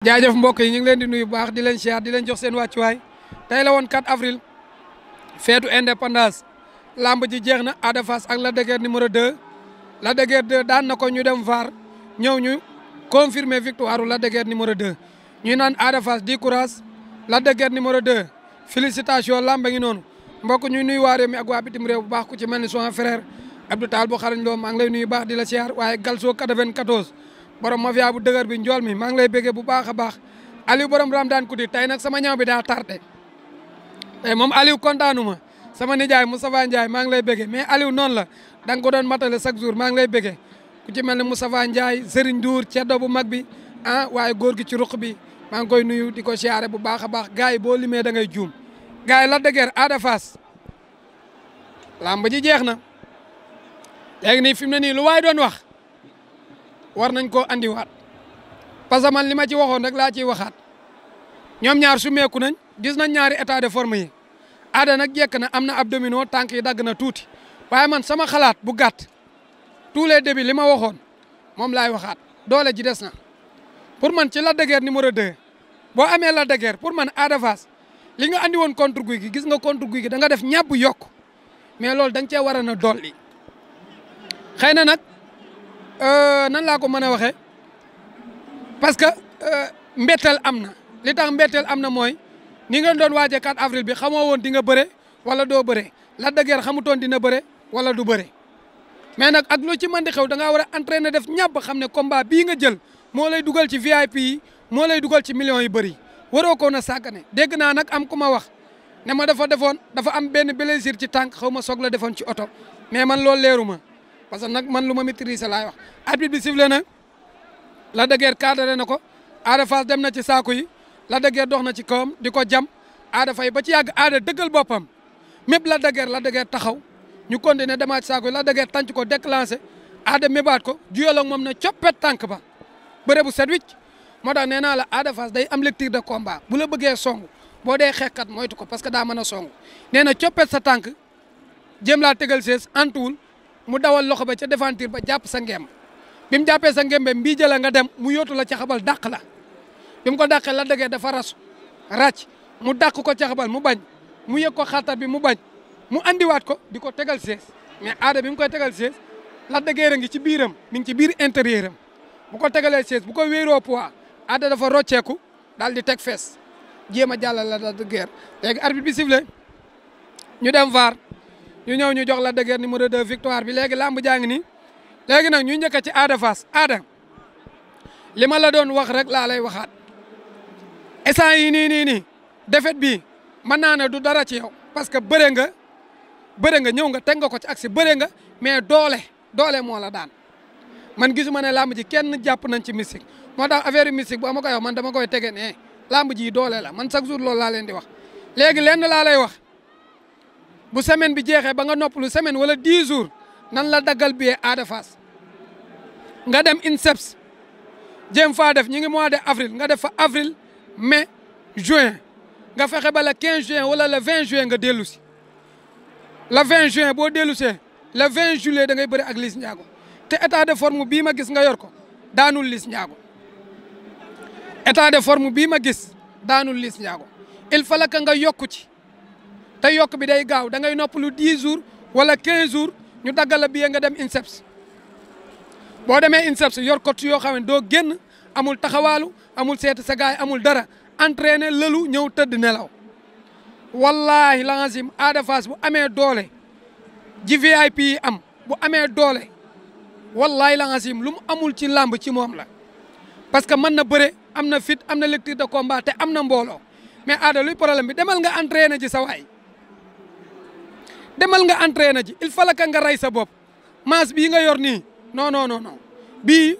jaajëf mbokk yi ñu ngi leen di nuyu bu baax di leen siyaar di leen jox seen wàccuwaay tey la woon 4 avril feetu indépendance lamb ji jeex na Ada Fass ak Lac de Guiers numéro 2 Lac de Guiers 2 daan na ko ñu dem VAR ñëw ñu confirmer victoire Lac de Guiers numéro 2 ñuy naan Ada Fass di courage Lac de Guiers numéro 2 félicitation lamb ngi noonu mbokk ñu nuyu waa réew mi ak waa bitim réew bu baax ku ci mel ni son frère Abdou Tall bu xarañ loo maa ngi lay nuyu baax di la siyaar waaye Galso 94 borom mafia bu dëgër bi njool mi maa ngi lay béggee bu baax a baax Aliou borom Ramdan Kuti tey nag sama ñaw bi daa tardé tey moom Aliou kontaanu ma sama nijaay Moustapha Ndiaye maa ngi lay béggee mais Aliou noonu la da nga ko doon matale chaque jour maa ngi lay béggee ku ci mel ne Moustapha Ndiaye Serigne Ndour ceddo bu mag bi waaye góor gi ci ruq bi maa ngi koy nuyu di ko siyaare bu baax a baax gars yi boo limee da ngay juum gars yi Lac de Guiers Ada Fass lamb ji jeex na léegi nii fi mu ne nii lu waay doon wax war nañ koo andiwaat parce que man li ma ci waxoon rek laa ciy waxaat ñoom ñaar su meeku nañ gis nañ ñaari état de forme yi Ada nag jekk na am na abdominaux tànk yi dagg na tuuti waaye man sama xalaat bu gàtt tous les débuts li ma waxoon moom laay waxaat doole ji des na pour man ci Lac de Guiers numéro 2 boo amee Lac de Guiers pour man Ada Fass li nga andi woon contre guy gi gis nga contre guy gi da nga def ñàbb yokk mais loolu da nga cee war a na dolli xëy na nag nan laa ko mën a waxee parce que mbetteel am na li tax mbetteel am na mooy ni nga doon waajee 4 avril bi xamoo woon di nga bëre wala doo bëre Lac de Guiers xamutoon dina bëre wala du bëre mais nag ak lu ci mën di xew da ngaa war a entraîner def ñàbb xam ne combat bii nga jël moo lay dugal ci VIP yi moo lay dugal ci millions yu bëri waroo ko na sàggane dégg naa nag am ku ma wax ne ma dafa am benn blessure ci tànk xaw ma soog la defoon ci oto mais man loolu leeru ma parce que nag man lu ma maîtriser laay wax arbitre bi sifflé na Lac de Guiers cadré na ko Ada Fass dem na ci saako yi Lac de Guiers dox na ci kawam di ko jam Ada fay ba ci yàgg Ada dëggal boppam mépp Lac de Guiers taxaw ñu continuer demaat ci saako yi Lac de Guiers tànc ko déclenché Ada mébaat ko juyal ak moom na coppet tànk ba bëre bu set wicc moo tax nee naa la Ada Fass day am lecture de combat bu la bëggee song boo dee xeexkat moytu ko parce que daa mën a song nee na coppet sa tànk jéem laa tegal sees antuwul mu dawal loxo ba ca devanture ba jàpp sa ngemb bi mu jàppee sa ngembe mbii jëla nga dem mu yóotu la ca xabal dàq la bi mu ko dàqee Lac de Guiers dafa rasu ràcc mu dàq ko ca xabal mu bañ mu yëg ko xatar bi mu bañ mu andiwaat ko di ko tegal sees mais Ada bi mu koy tegal sees Lac de Guiers a ngi ci biiram mi ngi ci biir intérieur am bu ko tegalee sees bu ko wéeroo poids Ada dafa rocceeku daal di teg fees jéem a jàllale Lac de Guiers léegi arbitre bi sifflé ñu dem VAR ñu ñëw ñu jox Lac de Guiers numéro 2 victoire bi léegi lamb jaa ngi nii léegi nag ñu njëkk ci Ada Fass Ada li ma la doon wax rek laa lay waxaat instant yi nii défaite bi mën naa ne du dara ci yow parce que bëre nga ñëw nga teg nga ko ci aksi bëre nga mais doole moo la daan man gisuma ne lamb ji kenn jàpp nañ ci mystique moo tax affaire mystique bu ama koy wax man dama koy tege ne lamb ji doole la man chaque jour loolu laa leen di wax léegi lenn laa lay wax bu semaine bi jeexee ba nga noppalu semaine wala 10 jours nan la daggal billet Ada Fass nga dem INSEPS jéem faa def ñi ngi mois de avril nga def fa avril mai juin nga fexe ba le 15 juin wala le 20 juin nga dellu si le 20 juin boo dellu see le 20 juillet da ngay bëri ak Liss Ndiago te état de forme bii ma gis nga yor ko daanul Liss Ndiago état de forme bii ma gis daanul Liss Ndiago il fallait que nga yokku ci te yokk bi day gaaw da ngay noppalu 10 jours wala 15 jours ñu daggal la billet nga dem INSEPS boo demee INSEPS yor coach yoo xam ne doo génn amul taxawaalu amul seeti sa gaay amul dara entraîner lëlu ñëw tëdd nelaw wallahi lazim Ada Fass bu amee doole ji VIP yi am bu amee doole wallahi lazim lu mu amul ci làmb ci moom la parce que mën na bëre am na fit am na lecture de combat te am na mbooloo mais Ada luy problème bi demal nga entraîner ji sa waay demal nga entraîner ji il fallait que nga rey sa bopp masse bii nga yor nii non bii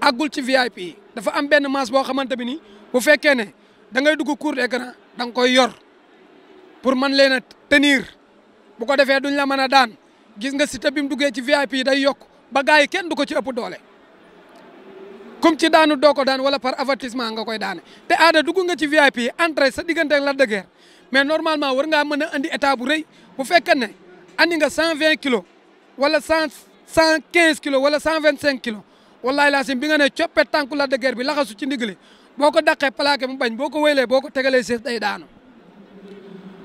àggul ci VIP yi dafa am benn masse boo xamante bi nii bu fekkee ne da ngay dugg cour d'écran da nga koy yor pour mën leen a tenir bu ko defee duñ la mën a daan gis nga Siteu bi mu duggee ci VIP yi day yokk ba gars yi kenn du ko ci ëpp doole comme ci daanu doo ko daan wala par avertissement nga koy daane te Ada dugg nga ci VIP yi entrée sa diggante ak Lac de Guiers mais normalement war ngaa mën a andi état bu rëy bu fekkee ne andi nga 120 kilos wala 115 kilos wala 125 kilos wallahi laasim bi nga ne coppet tànku Lac de Guiers bi laxasu ci ndigali boo ko daqee plaqué mu bañ boo ko wéylee boo ko tegalee sees day daanu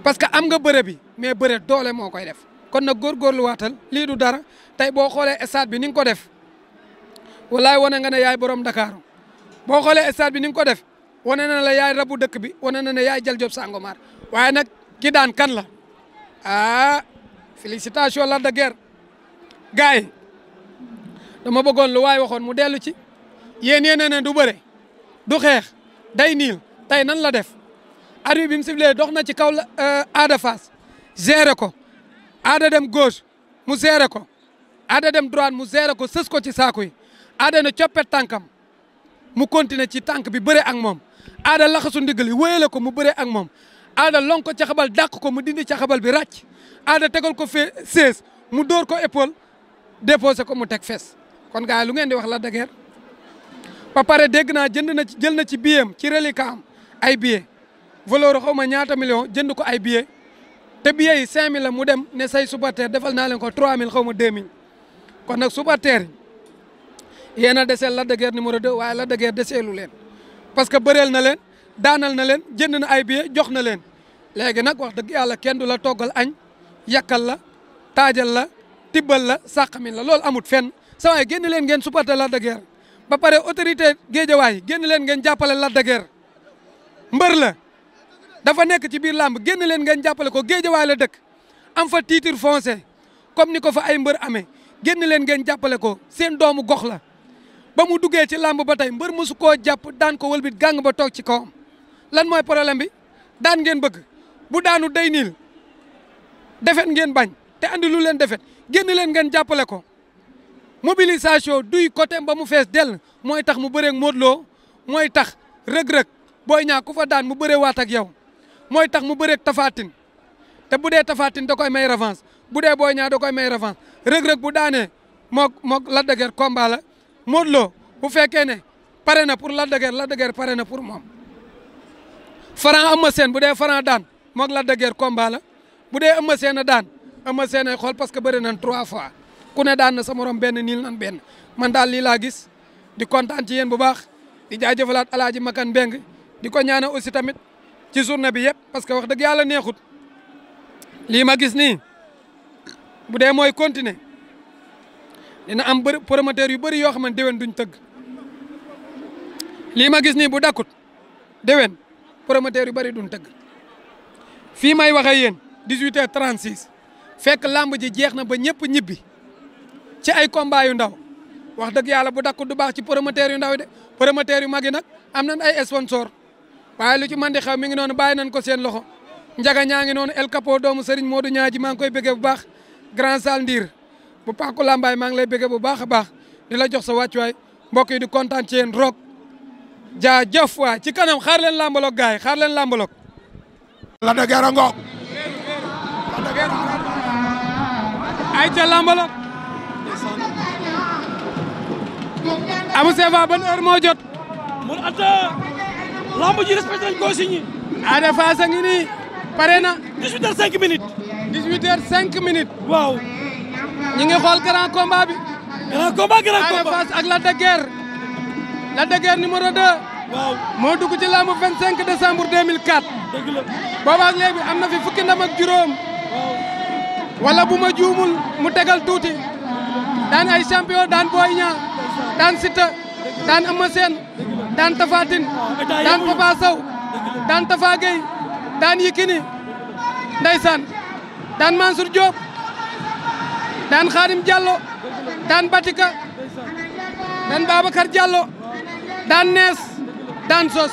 parce que am nga bëre bi mais bëre doole moo koy def kon nag góorgóorlu waatal lii du dara tey boo xoolee stade bi ni nga ko def walaay wane nga ne yaay borom Dakar boo xoolee stade bi ni nga ko def wane na la yaay rabu dëkk bi wane na ne yaay Jal Diop Sangomar waaye nag ki daan kan la félicitation Lac de Guiers gars yi dama bëggoon lu waay waxoon mu dellu ci yéen ne du bëre du xeex day niil tey nan la def arbitre bi mu sifflé dox na ci kaw Ada Fass géré ko Ada dem gauche mu géré ko Ada dem droite mu géré ko sës ko ci saaku yi Ada na coppet tànkam mu continuer ci tànk bi bëre ak moom Ada laxasu ndigal yi wéyale ko mu bëre ak moom Ada lon ko caxabal dàq ko mu dindi caxabal bi ràcc Ada tegal ko fee 16 mu dóor ko épaule déposé ko mu teg fes kon gars yi lu ngeen di wax Lac de Guiers ba pare dégg naa jël na ci biyem ci reliquat am ay billet valeur xaw ma ñaata million jënd ko ay billet te billet yi 5000 la mu dem ne say supporter defal naa leen ko 3000 xaw ma 2000 kon nag supporter yi yéen a deseel Lac de Guiers numéro 2 waaye Lac de Guiers deseelu leen parce que bëreel na leen daanal na leen jënd na ay billet jox na leen léegi nag wax dëgg yàlla kenn du la toggal añ yakkal la taajal la tibbal la sàqamin la loolu amut fenn sa waay génn leen ngeen supporter Lac de Guiers ba pare autorité géejawaay génn leen ngeen jàppale Lac de Guiers mbër la dafa nekk ci biir làmb génn leen ngeen jàppale ko géejawaay la dëkk am fa titre foncier comme ni ko fa ay mbër amee génn leen ngeen jàppale ko seen doomu gox la ba mu duggee ci làmb ba tey mbër mosu koo jàpp daan ko wëlbit gàng ba toog ci kawam lan mooy problème bi daan ngeen bëgg bu daanu day niil defet ngeen bañ te andi lu leen defet génn leen ngeen jàppale ko mobilisation duy côté ba mu fees dell mooy tax mu bëreeg Modou Lo mooy tax rëg-rëg Boy Niang ku fa daan mu bëree waat ak yow mooy tax mu bëreeg Tapha Tine te bu dee Tapha Tine da koy may revanche bu dee Boy Niang da koy may revanche rëg-rëg bu daanee mook Lac de Guiers combat la Modou Lo bu fekkee ne pare na pour Lac de Guiers pare na pour moom Franc Eumeu Sène bu dee Franc daan mook Lac de Guiers combat la bu dee Eumeu Sène a daan Eumeu Sène ay xool parce que bëri nañ 3 fois ku ne daan na sa morom benn niil nan benn man daal lii laa gis di kontaan ci yéen bu baax di jaajëfalaat Alaaji Makan Mbeng di ko ñaanal aussi tamit ci journée bi yëpp parce que wax dëgg yàlla neexut lii ma gis nii bu dee mooy continuer dina am promoteur yu bëri yoo xam ne déwén duñ tëgg lii ma gis nii bu dakkut déwén promoteur yu bëri duñ tëgg fii may waxee yéen 18h36 fekk lamb ji jeex na ba ñëpp ñibbi ci ay combat yu ndaw wax dëgg yàlla bu dakkut du baax ci promoteur yu ndaw de promoteur yu mag yi nag am nañ ay sponsor waaye lu ci mën di xew mi ngi noonu bàyyi nañ ko seen loxo njaga ñaa ngi noonu El Capo doomu Serigne Modou ñaaji maa ngi koy bëggee bu baax Grand Sal Ndiir bu Paku Lambaay maa ngi lay bëggee bu baax a baax di la jox sa wàccuwaay mbokk yi di kontaan ci yéen roog jaajëf waay ci kanam xaar leen lambaloog gaay xaar leen lambaloog Lac de Guiers ngoog ay ca lambaloog Abou Sefa ban heure moo jot mun ata lamb ji respecté nañ consigne yi Ada Fass a ngi nii pare na 18h05 minutes 18h05 minutes waaw ñi ngi xool grand combat bi grand combat Ada Fass ak Lac de Guiers Lac de Guiers numéro 2 waaw moo dugg ci lamb 25 décembre 2004 dëgg la boobaak léegi am na fi fukki ndam ak juróom waaw wala bu ma juumul mu tegal tuuti daan ay champion daan Boy Niang daan Siteu daan Eumeu Sène daan Tapha Tine daan Papa Sow daan Tafa Gueye daan Yékini ndeysaan daan Mansour Diop daan Khadim Diallo daan Batika daan Babacar Diallo daan Nees daan Sos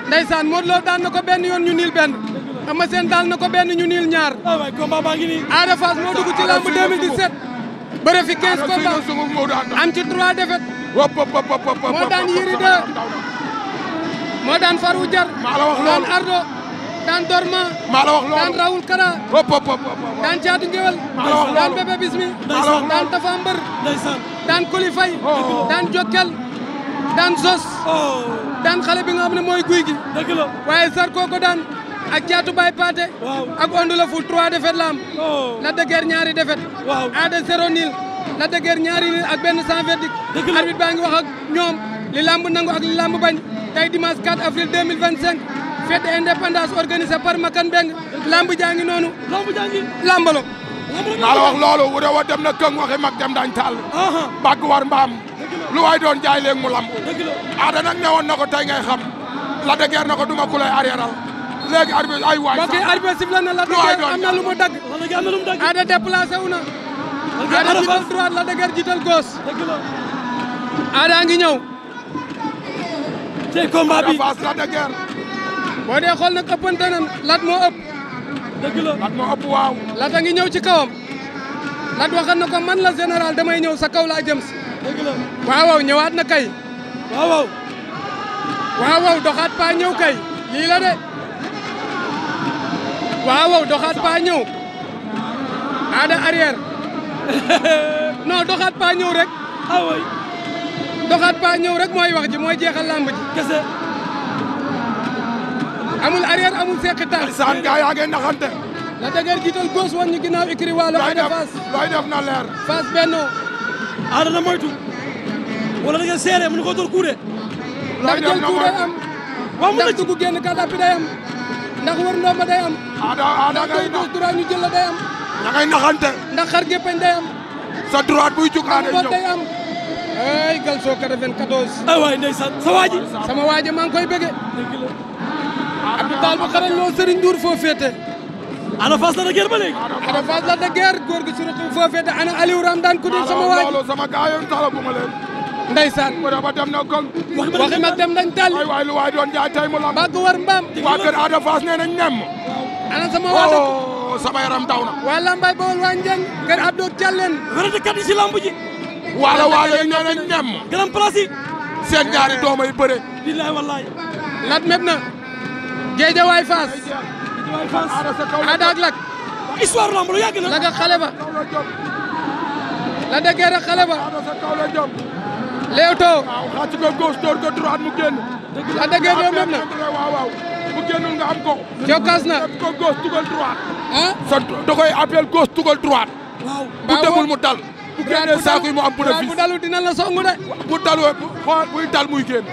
ndeysaan Modou Lo daan na ko benn yoon ñu niil benn Eumeu Sène daan na ko benn ñu niil ñaar waay combat baa ngi nii Ada Fass moo dugg ci lamb 2017 bëre fi 15 combats am ci 3 défaites moo daan Yiri 2 moo daan Farou Jar daan Ardo daan Dorma daan Raoul Kara daan Caatu Ngewel daan Bébé Bismi daan Tafa Mbër daan Koli Fay daan Jokkel daan Sos daan xale bi nga xam ne mooy guy gi waaye Sarko ko daan ak Caatu Baay Paate ak Ondu la Ful 3 défaites la am Lac de Guiers ñaari défaites Ada 0 nil Lac de Guiers ñaari nil ak benn sans verdict arbitre baa ngi wax ak ñoom li lamb nangu ak li lamb bañ tey dimanche 4 avril 2025 fête indépendance organisée par Makan Mbeng lamb jaa ngi noonu. lambalo. naa la wax loolu wu wa dem na këng waxi mag dem dañ taal. bàgg war mbaam. lu waay doon jaay léegi mu lamb. Ada nag newoon na ko tey ngay xam. la de guerre na ko duma ku lay arrièreal. léegi arbitre ay waay sax mbokk yi arbitre sifflé na la de guerre am na lu mu dagg. Ada déplacé wu na. Ada jiital droite la de guerre jiital gauche. Ada ngi ñëw. ci combat bi la de guerre. boo dee xool nag ëppante nan lat moo ëpp. lat moo ëpp waaw. lat a ngi ñëw ci kawam. lat waxal na ko man la général damay ñëw sa kaw laa jëm si. waaw ñëwaat na kay. waaw doxaat pa ñëw kay lii la de. waaw doxaat pa ñëw. Ada arrière. non doxaat pa ñëw rek. doxaat pa ñëw rek mooy wax ji mooy jeexal lamb ji. kese. amul arrière amul seqi tànk. saan gaa yaa ngi naxante. la dëgër jiital gauche wan ñu ginnaaw écrit wàllu Ada Fass. looy def na leer. Fass benno. Ada na moytu. wala da ngeen seere mën ko door kuure. ndax jël coup day am. waaw mën na ndax dugg génn kàddaa day am. ndax wër ndomba day am. Ada ngay ndax droit ñu jël la day am. da ngay naxante. ndax xar géppeñ day am. sa droite buy jug Ada ñëw day am. ay Galso 94. ay waay ndeysaan sa waa ji. sama waa ji maa ngi koy bëgge. Abdou Tall bu xarañ loo Serigne Ndour foo féete. Ada Fass la de guerre ba léegi. Ada Fass la de guerre góor gi suratu foo féete ana Aliou Ramdan ku dul sama waa ji. sama gaa yoon sax la bu ma leen. ndeysaan. ba dem na kon. waxi mag dem dañ tàlli. waay lu waay doon jaay tey mu lamb. bàgg war mbaam. waa kër Ada Fass nee nañ nem. ana sama waa dëkk. sama yaram daw na. waa Lambaye Bawol waa Njeng. kër Abdou Thialène. wérante kat yi si lamb ji. waalo yi nee nañ nem. grand place yi. seen ñaari doom ay bëre. billahi wallahi. lat meb na. Géejawaay Fass. Ada ak Lac. histoire lamb lu yàgg na. Lac ak xale ba. la de guerre ak xale ba. Leewtoo. waaw xàcc ko gauche door ko droite mu génn. la de guerre yow meb na. waaw bu génnul nga am ko. jokkaas na. ko gauche tugal droite. ah. da koy appel gauche tugal droite. waaw bu demul mu dal. bu génnee saako yi mu am bénéfice. bu dalu dina la songu de. bu daloo buy dal muy génn.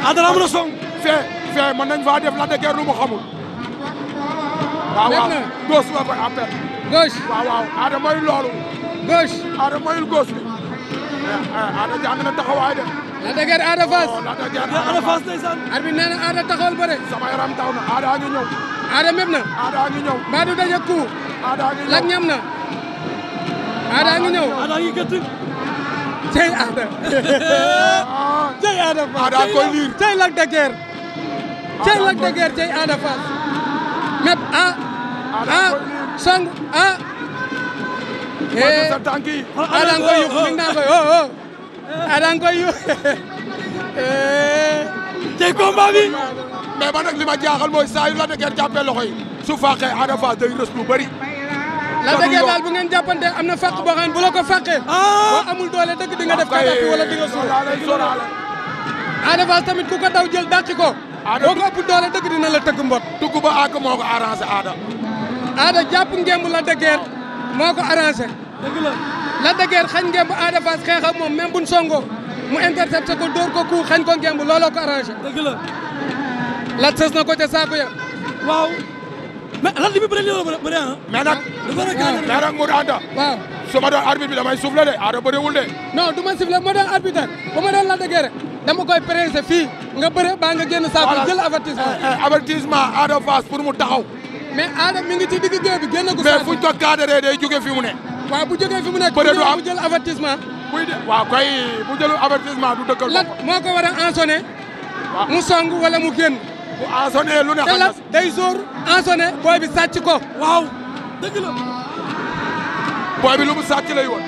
Ada la mën a song. fee mën nañ faa def la de guerre lu mu xamul. waaw gauche la koy appel. gauche. waaw Ada mooy loolu. gauche. Ada mooyul gauche bi. Ada jàng na taxawaay de. la de guerre Ada Fass. la de guerre Ada Fass ndeysaan. arbitre nee na Ada taxawal bëre. sama yaram taw na Ada ngi ñëw. Ada meb na. Ada ngi ñëw. mbaa du daje coup. Ada ngi ñëw. Lac ñam na. Ada ngi ñëw. Ada ngi gëtt. cey Ada. cey Ada Fass. Ada koy liir. cey Lac de Guiers. cey Lac de Guiers cey Ada Fass. meb song sa tànk yi. Ada nga koy yuxu mi ngi naan koy Ada nga koy yuxu. tey combat bi. mais man nag li ma jaaxal mooy saa yu la de guerre jàppee loxo yi. su fàqee Ada Fass day rës lu bëri. la de guerre daal bu ngeen jàppante am na fàq boo xam ne bu la ko fàqee. boo amul doole dëgg di nga def kàddaa wala di nga suur. Ada Fass tamit ku ko daw jël dàqi ko. boo ko ëpp doole dëgg dina la tëgg mbot. dugg ba àgg moo ko arrangé Ada. Ada jàpp ngemb la de guerre moo ko arrangé. dëgg la. la de guerre xañ ngemb Ada Fass xeex ak moom même buñ songo mu intercepté ko dóor ko ku xañ ko ngemb looloo ko arrangé. dëgg la. la sës na ko ca saako ya. waaw. mais lan li muy bëri lii la bëri ah. mais nag. mais nag mu Anta. waaw. su ma doon arbitre bi damay soufflé de Ada bëriwul de. non du ma sifflé ma doon arbitre bu ma doon la de guerre dama koy pressé fii nga bëre baa nga génn saako jël avertissement. avertissement Ada Fass pour mu taxaw. mais Ada mi ngi ci digg géew bi génn ko. mais fuñ ko cadré day jóge fi mu ne. waaw bu jógee fi mu nekk. bëre du am mu jël avertissement. buy de waaw kay bu jëlul avertissement du dëkkal. Lac moo ko war a ensonné. mu song wala mu génn. bu ensonné lu ne te Lac day sóor ensonné booy bi sàcc ko. waaw. dëgg la. booy bi lu mu sàcc lay woon.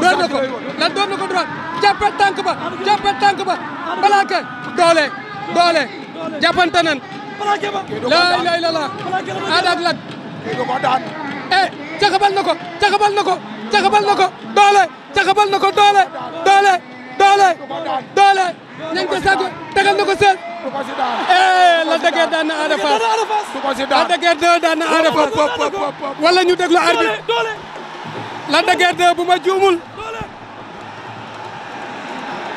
door na ko Lac door na ko droit jàppal tànk ba jàppal tànk ba plaqué doole jàppante nan. plaqué ba. lay la Ada ak Lac. kii du ko daan. caxabal na ko doole nañ ko sàgg tegal na ko seen. du ko si daan. Lac de Guiers daan na Ada Fass. du ko si daan. Lac de Guiers 2 daan na Ada Fass. wala ñu déglu arbitre. doole. Lac de Guiers 2 bu ma juumul. doole.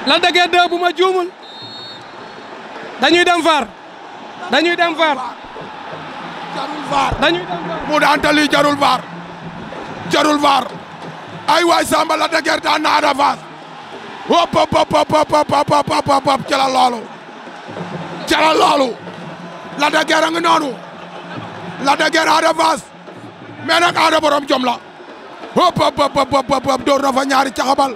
Lac de Guiers 2 bu ma juumul. dañuy dem VAR dañuy dem VAR jarul VAR dañuy dem VAR mu daan te lii jarul VAR ay waay Samba Lac de Guiers daan na Ada Fass hop jëlal loolu Lac de Guiers a ngi noonu Lac de Guiers Ada Fass mais nag Ada borom jom la hop door na fa ñaari caxabal